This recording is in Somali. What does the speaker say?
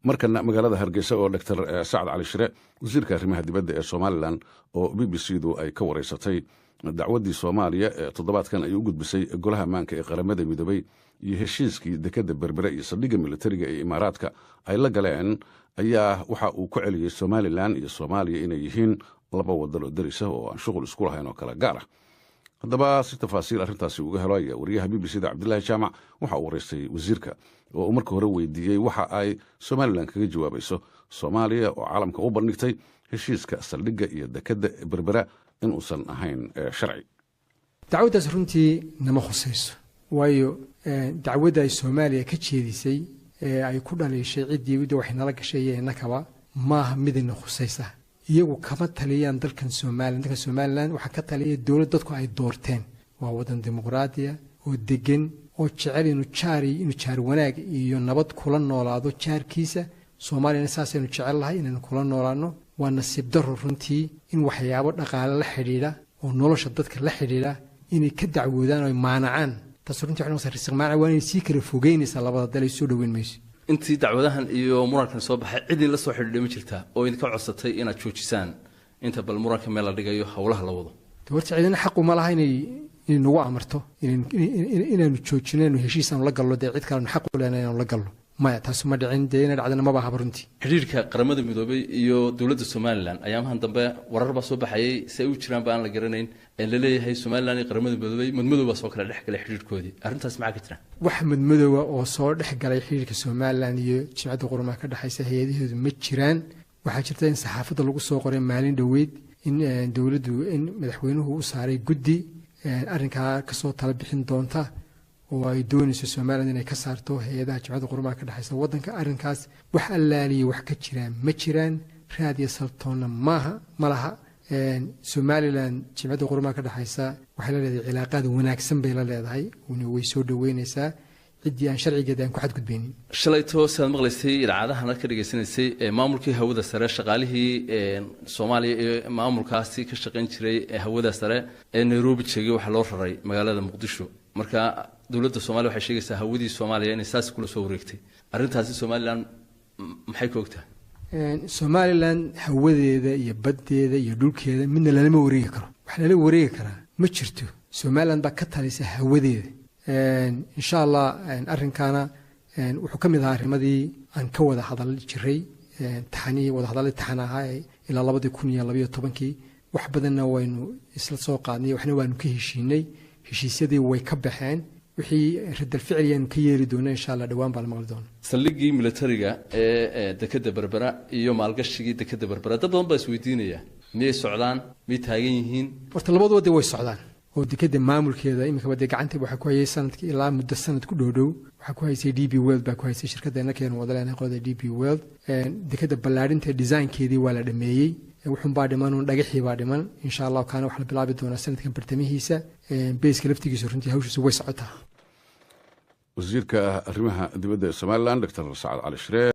Markana magaalada Hargeysa oo Doctor Sacad Cali Shire, wasiirka arrimaha dibadda ee Somaliland, oo BBC du ay ka wareysatay dacwaddii Soomaaliya ee toddobaadkan ay u gudbisay Golaha Ammaanka ee Qaramada Midoobey iyo heshiiskii dekadda Berbere iyo saldhigga militariga ee Imaaraadka ay la galeen, ayaa waxa uu ku celiyey Somaliland iyo Soomaaliya inay yihiin laba wadan oo darisa oo aan shuqul isku lahayn oo kala gaar ah. Haddaba, si tafaasiil arrintaasi uga helo ayaa wariyaha BBC da Cabdilaahi Jaamac waxa uu waraystay wasiirka, oo uu marka hore weydiiyey waxa ay Somaliland kaga jawaabayso Soomaaliya oo caalamka u bandhigtay heshiiska saldhigga iyo dekedda Berbera inuusan ahayn sharci. Dacwaddaas runtii nama khusayso, waayo dacwadda ay Soomaaliya ka jeedisay ee ay ku dhaliishay ciddii de waxay nala gashay iyo innakaba maaha midina khusaysa. Iyagu kama taliyaan dalkan Somaliland. Dalkan Somaliland waxaa ka taliya dowlad dadku ay doorteen. Waa wadan dimuqraadiya oo degan oo jecel inuu jaar wanaag iyo nabad kula noolaado jaarkiisa. Soomaaliyana saasaynu jecel lahay inaynu kula noolaano. Waa nasiib daro runtii in waxyaabo dhaqaale la xidhiidha oo nolosha dadka la xidhiidha inay ka dacwoodaan oo ay maanacaan. Taas runtii waxay noqonaysaa risiq maanac, waa inay sii kala fogeynaysaa labada dal, ay soo dhoweyn mayso. Intii dacwadahan iyo murankan soo baxay, cid idin la soo xidhiidhay ma jirtaa oo idinka codsatay inaad joojisaan inta bal muranka meel la dhigayo howlaha la wado? Horta cidina xaq uma laha inay nagu amarto inaanu joojino inaynu heshiis aanu la gallo. Dee cid kalenu xaq u lehna inaanu la gallo, maya, taasu ma dhicin. Dee inay dhacdana maba ahaba runtii. Xidhiirka Qaramada Midoobay iyo dowladda Somaliland ayaamahan dambe warar baa soo baxayay, si ay u jiraan ba aan la garanayn, ee laleeyahay Somaliland iyo Qaramada Midoobay madmadow baa soo kala dhex galay xidhiirkoodii. Arrintaas maxaa ka jira? Wax madmadoowa oo soo dhex galay xidhiirka Somaliland iyo Jimcadda Qurumaha ka dhexaysa hay-adaheedu ma jiraan. Waxaa jirta in saxaafadda lagu soo qoray maalin dhoweyd in dowladdu, in madaxweynuhu u saaray guddi arrinkaa kasoo tala bixin doonta oo ay doonayso Somaliland inay ka saarto hay-adaha Jimcadda Qurumaha ka dhexaysa waddanka. Arrinkaas wax allaaliya wax ka jiraan ma jiraan, raad iyo saltoonna maaha, ma laha. Somaliland Jimcadda Qurumaha ka dhexaysa waxay la leedahay cilaaqaad wanaagsan bay la leedahay, way soo dhaweynaysaa ciddii aan sharcigeeda aan ku xadgudbaynin. Shalayto, sidaad maqlaysay, idaacadahana ka dhegaysanaysay, maamulkii hawada sare, shaqaalihii Soomaaliya ee maamulkaasi ka shaqayn jiray hawada sare ee Nairobi joogay, waxaa loo raray magaalada Muqdisho. Marka dowladda Soomaliya waxay sheegaysaa hawadii Soomaaliya inay saas kula soo wareegtay. Arrintaasi Somaliland maxay ka ogtahay? Somaliland hawadeeda iyo baddeeda iyo dhulkeeda midna lalama wareegi karo. Wax lala wareegi karaa ma jirto. Somaliland baa ka talisa hawadeeda, insha Allah. Arrinkaana wuxuu ka mid ahaa arrimadii aan ka wada hadal jiray, taxanii wadahadalladii taxan ahaa ilaa 2012-kii. Wax badanna waynu isla soo qaadnay, waxna waanu ka heshiinay. Heshiisyadii way ka baxeen. Wixii radal ficli aanu ka yeeli doona, insha Allah, dhowaan baa la maqli doona. Saldhiggii militariga ee dekadda Berbera iyo maalgashigii dekadda Berbera, dad badan baa isweydiinaya: miyay socdaan? Miyay taagan yihiin? Horta labaduba dee way socdaan, oo dekadda maamulkeeda iminkaba dee gacanta waxaa ku hayay sanadkii ilaa muddo sanad ku dhow dhow waxaa ku haysay DP World baa ku haysay, shirkadda inakeenu wada leenahay, qolada DP World. Dekadda ballaadhinta designkeedii waa la dhameeyey, wuxuun baa dhiman un dhagaxii baa dhiman. Insha Allah kaana waxaa la bilaabi doonaa sanadkan bartamihiisa. Base-ka laftigiisa runtii hawshiisu way socotaa. Wasiirka arrimaha dibadda ee Somaliland, Doctor Sacad Cali Shire.